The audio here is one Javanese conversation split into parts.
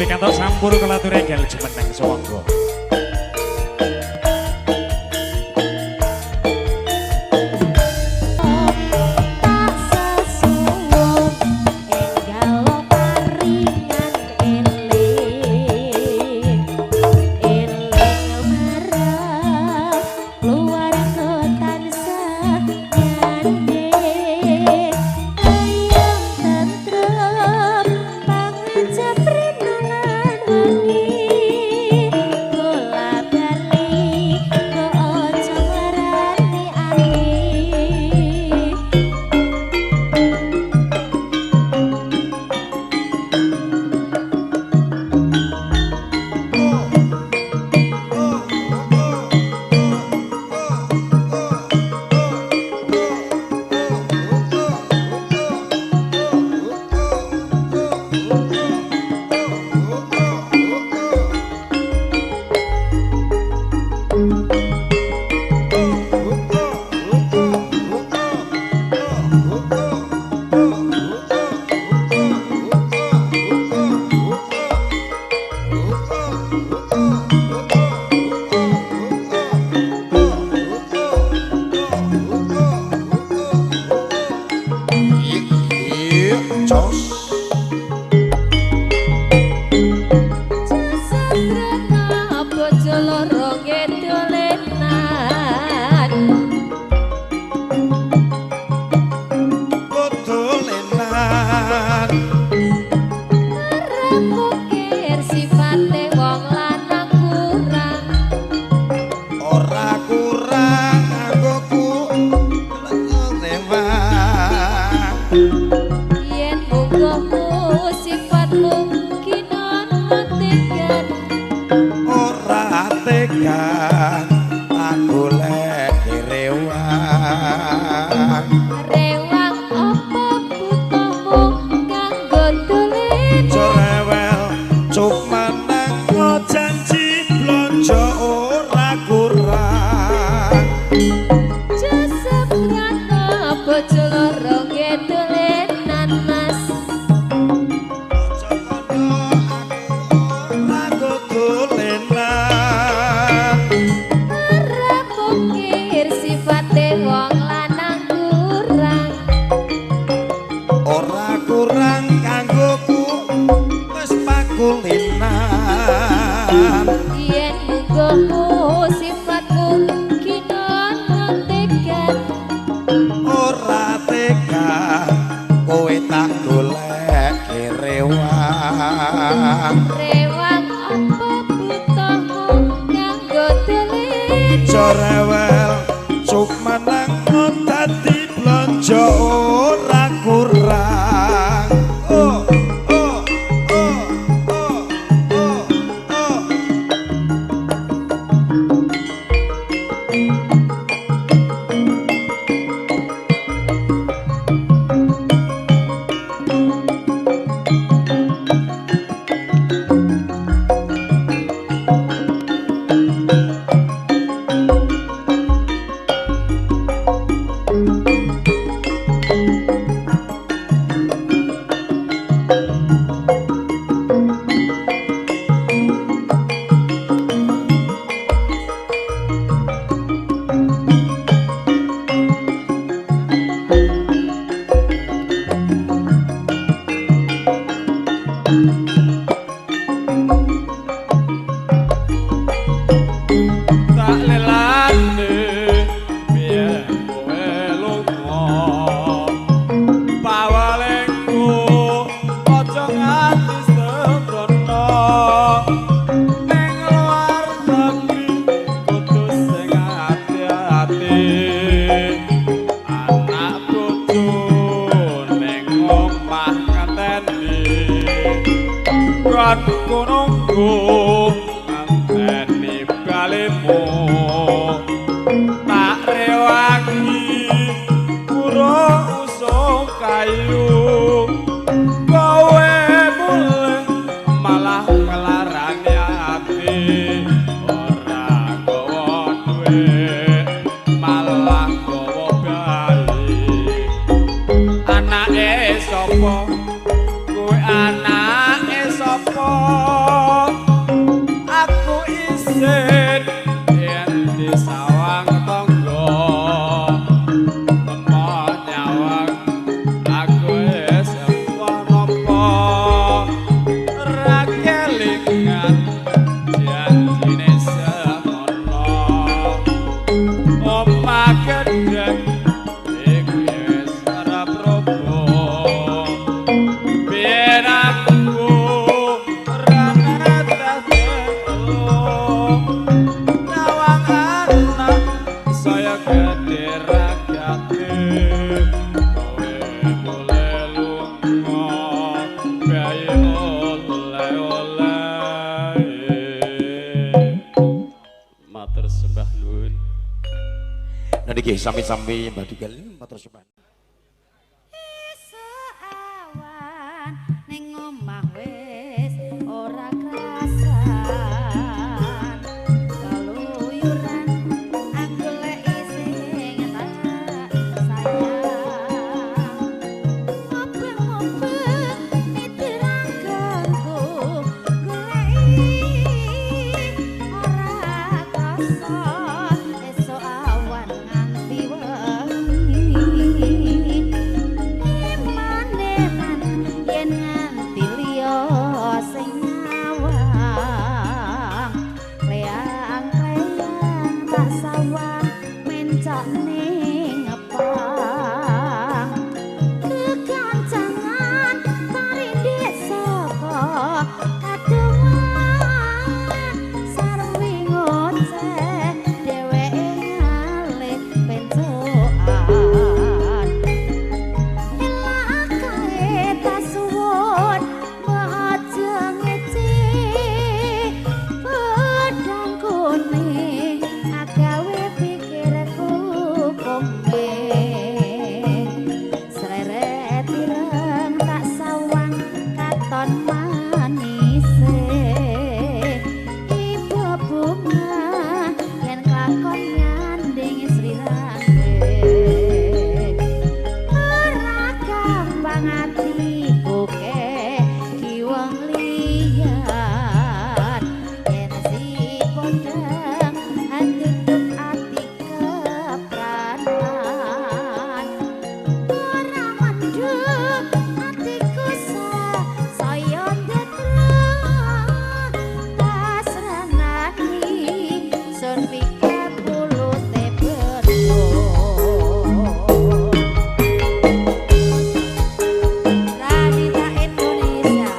Pikantuk sampur kula aturi enggal jumeneng sumangga. Tak sesuwun enggal paringan eling eling marang keluarga tansah nyanding ayem tentrem pangajeprino lan wangi bola bali kok aja nglarani ati. Jos. Jasadrana bojo loro ngedolenan Dolenan ora mukir sifate wong lanang kurang ora kurang aku ku rewang yen mungguhmu sifatmu kinono tegan ora tegan aku lek rewang rewang apa butuhmu kanggo dolen Cerewel cuk meneng janji blonjo ora kurang Jasadrana bojo loro ngedolenan mas Aja kono aku ora dolenan ora mukir sifate wong lanang kurang ora kurang kanggoku wis pakulinan yen mungguhmu sifatmu kinono tegan ora tega kowe tak golek rewang rewang apa butuhmu kanggo dolen Cerewel cuk meneng dadi blonjo ora kurang oh oh oh oh oh oh Tak lelane biyen kowe lunga pawalengku aja nganti sembrono ning luar negeri kudu sing ati-ati anak bojo ning omah ngenteni kon nunggu ngenteni balimu tak rewangi pura usung kayu kowe mulih malah nglarani ati ora gawa duit malah gawa bayi anake sapa kowe anake sapa. diragati kowe mulih lunga bae oleh-oleh. Matur sembah nuwun. Nah niki sami-sami Mbak Dugal matur sembah. Esuk awan ning omah wis ora krasan, keluyuran aku goleki sing tak sayang. Mobeng-mobeng mitranggonku goleki ora krasa, esuk awan nganti wengi. Eman-eman yen nganti liya sing nyawang, kleang-kleang tak sawang mencok ning ngepang. Kekancangan tarindik saka kadohan, sarwi ngoceh dheweke ngalih pencokan. Elak kae tak suwun mbok aja ngece, pedang kuning agawe pikirku komeng. Sreret ireng tak sawang katon manise, ibu bunga yen kelakon nyanding srirangge. Ora gampang atiku ki wong liyan, yen si podang antutup ati kepranan. Ora mendhet atiku saya ndetrak, pasranani sun piket pulute betul. Ranita Indonesia.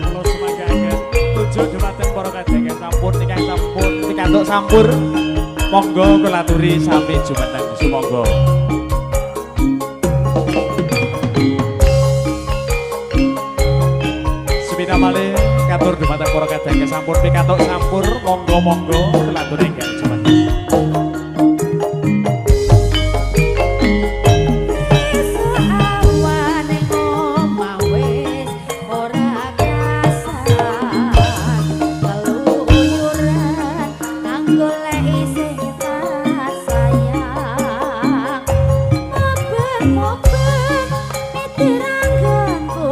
Kula sumanggaken tujuh dhumateng para kadang sampun ingkang sampun pikantuk sampur. Monggo kula aturi sami jumeneng sumangga. Sepindah malih katur dhumateng para kadang sampun pikantuk sampur, monggo-monggo kula aturi ingkang jumeneng. Esuk awan ning omah wis ora krasan, keluyuran goleki sing tak sayang. Mobeng-mobeng mitranggonku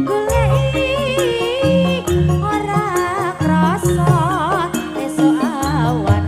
goleki ora krasa, esuk awan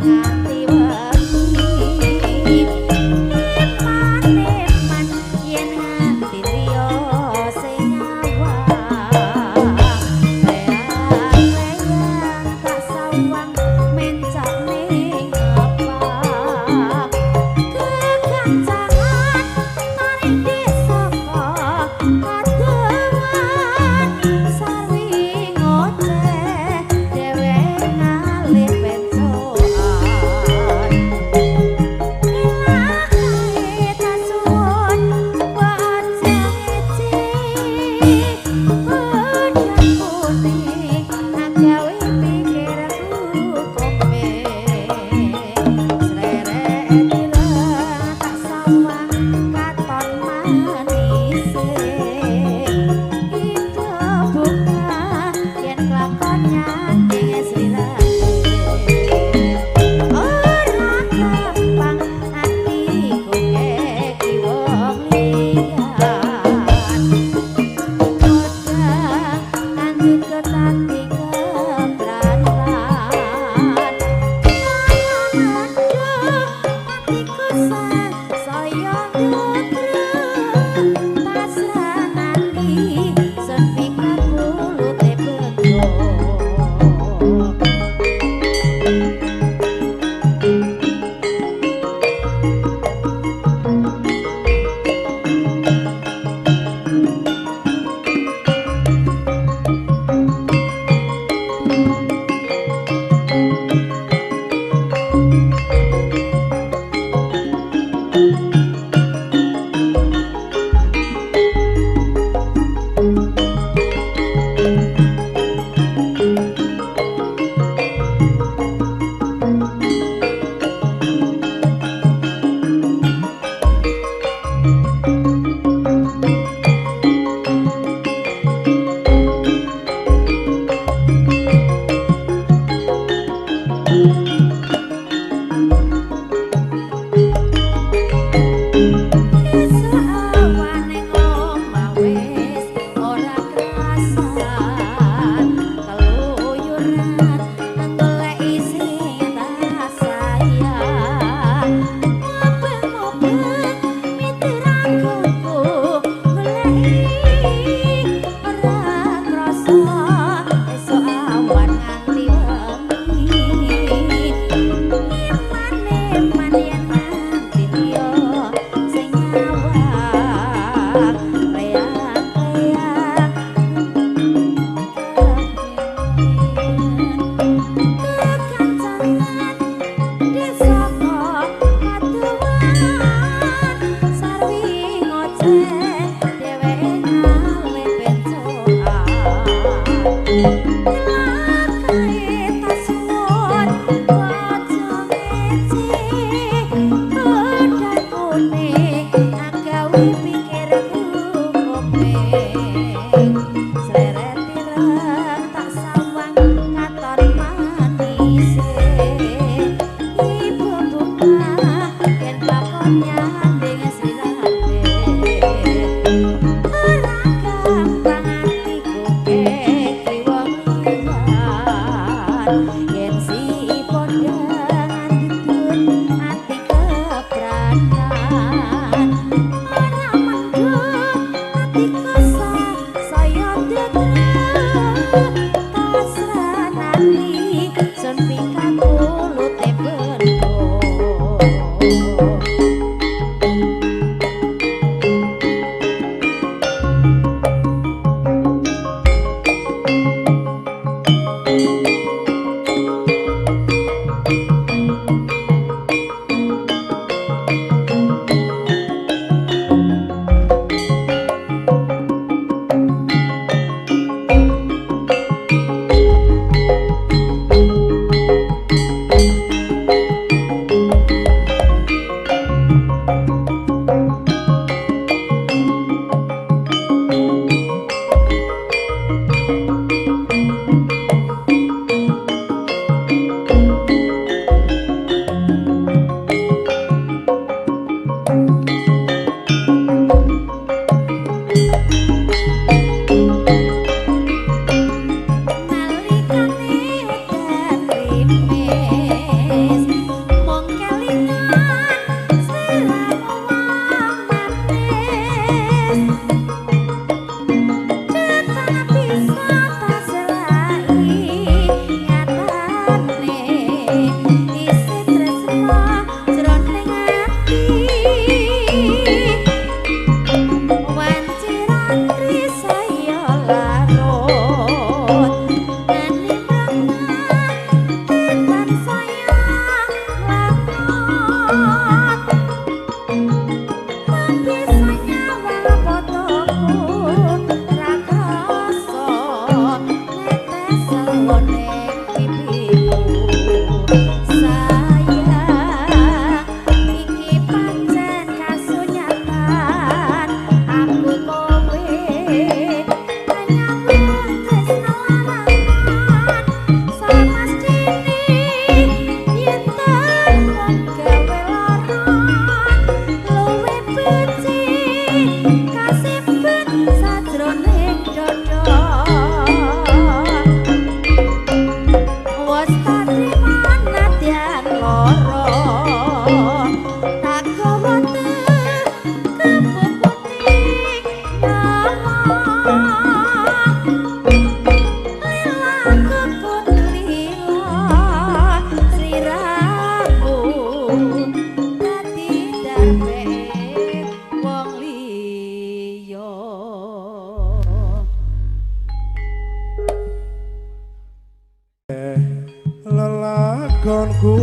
Lelakonku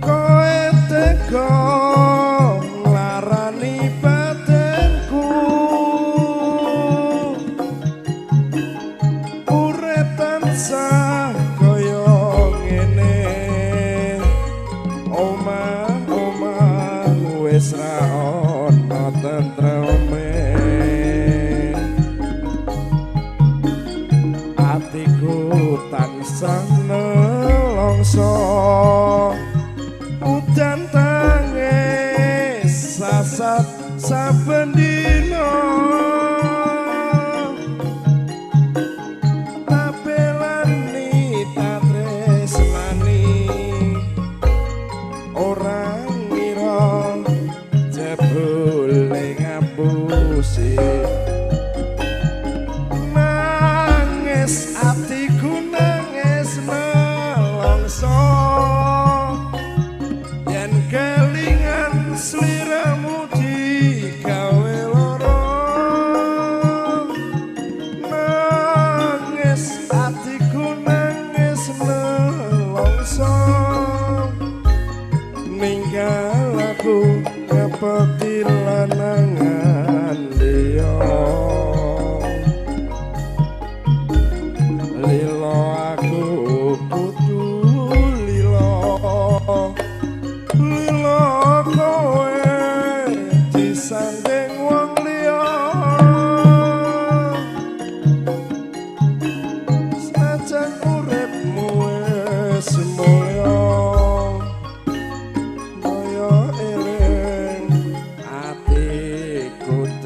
kowe tega nglarani batinku, urip tansah kaya ngene, omah-omah wis ra ana tentreme. Atiku tansah nelongso, udan tangis sasat saben dina. Tak belani tak tresnani, ora ngira jebule ngapusi. Atiku nangis nelongso yen kelingan sliramu digawe.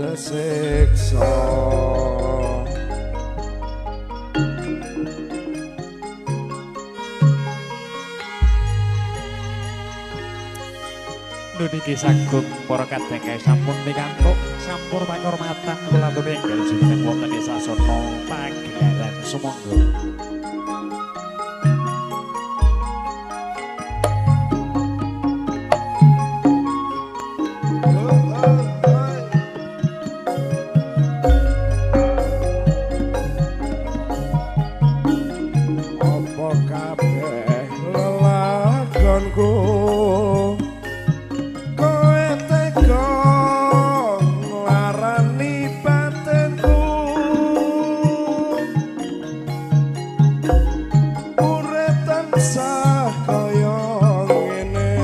kesiksa. Niki sagung para kadang sampun pikantuk sampur pakurmatan kula aturi enggal jumeneng wonten ing sasana pagelaran sumangga. Apa kabeh lelakonku kowe tega nglarani batinku, urip tansah kaya ngene,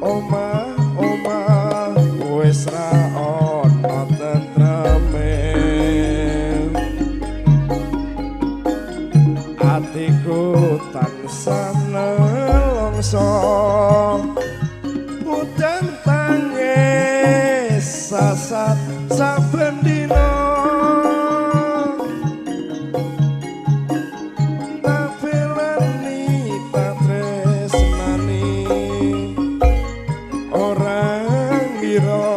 omah-omah wis ra ana tentreme, atiku tansah nelongso, udan tangis sasat saben dina, tak belani tak tresnani, ora ngira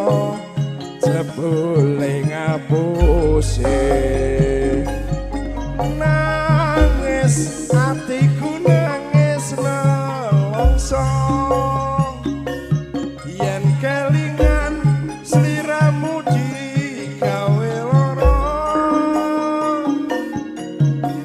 jebule ngapusi. Nangis atiku nangis nelongso, yen kelingan sliramu digawe lara.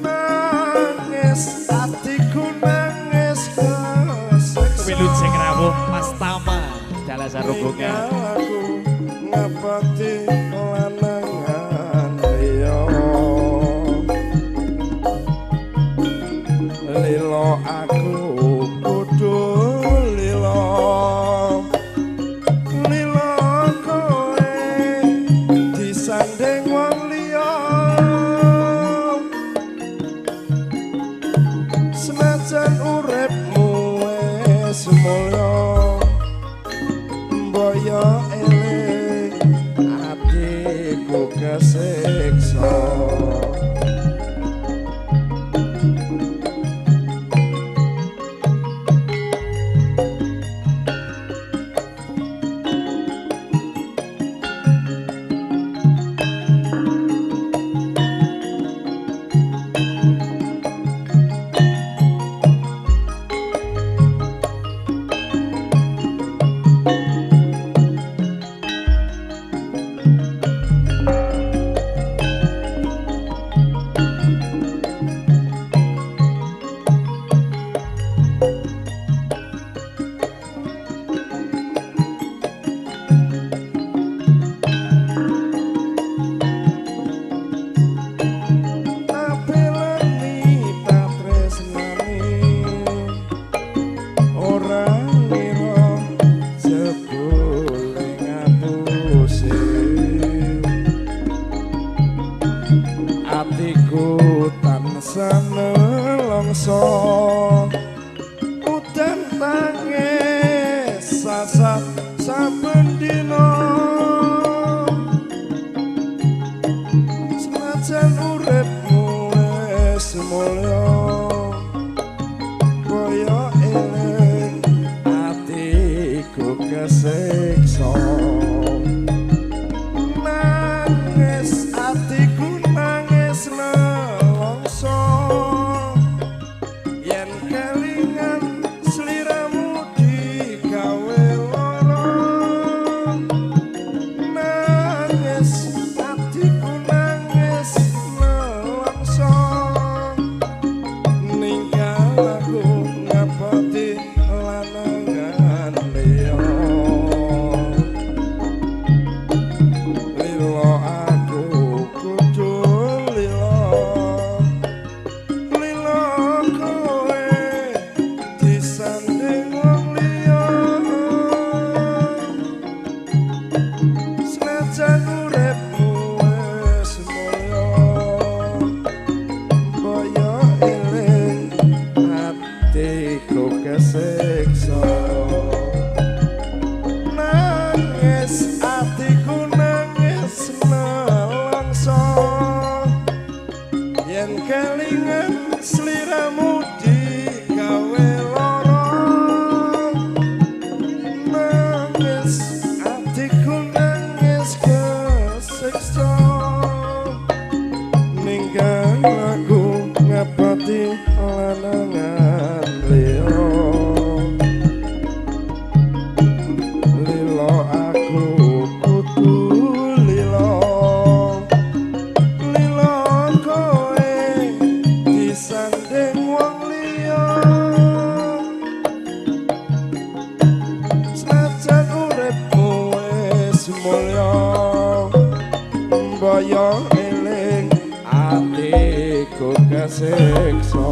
Nangis atiku nangis kesiksa. Wilujeng rawuh Mas Tama dalah sarubungan. Aku ngepeti lanangan liya, lilo aku kudu lilo, lilo kowe disanding wong liya, senajan uripmu wis mulya, mboyo eling atiku kesiksa. Atiku tansah nelongso, udan tangis sasat saben dina, senajan uripmu wis mulya, kaya eling atiku kesiksa. Nangis atiku nangis nelongso, yen Atiku nangis kesiksa ninggal aku ngabati lanangan liya. Lilo aku kudu lilo, lilo kowe disanding wong liya. Senajan uripmu wis mulya, mbaya eling atiku kesiksa.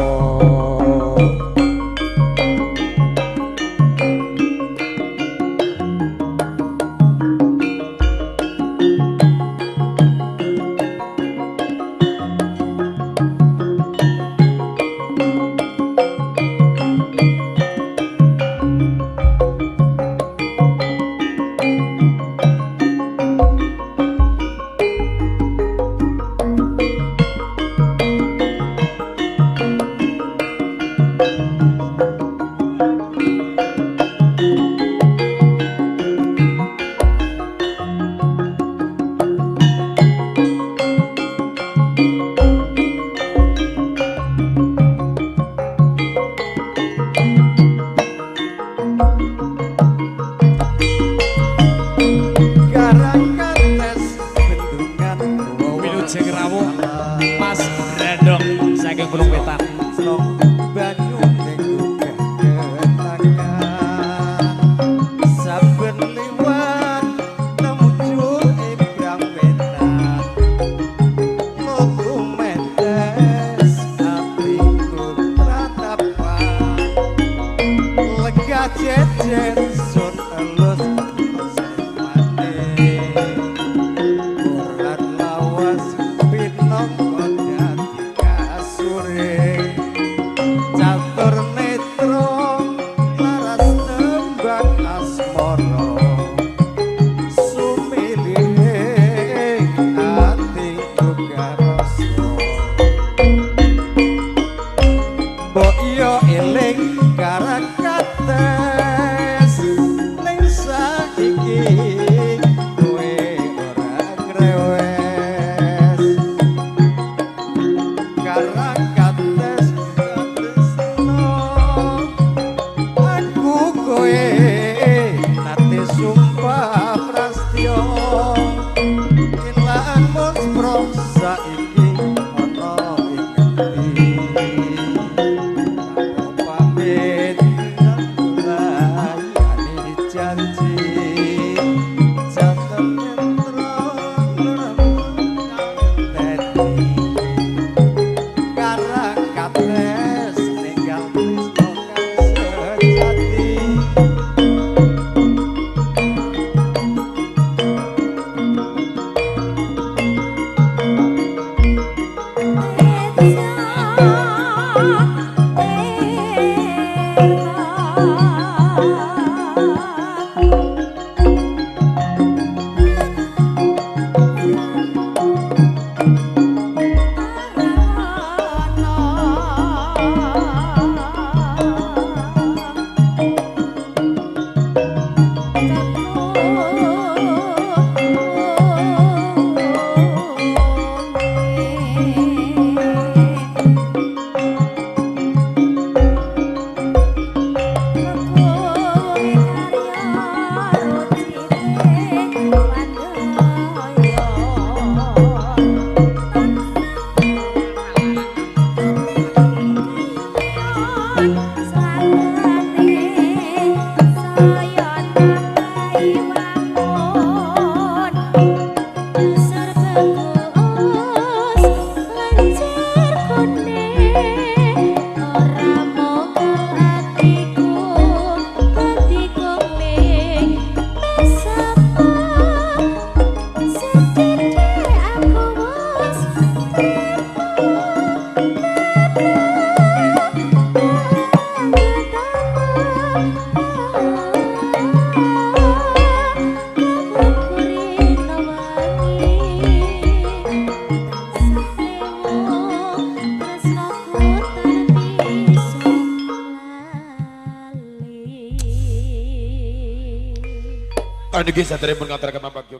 Nah niki sadereng pun ngaturaken mabagyo.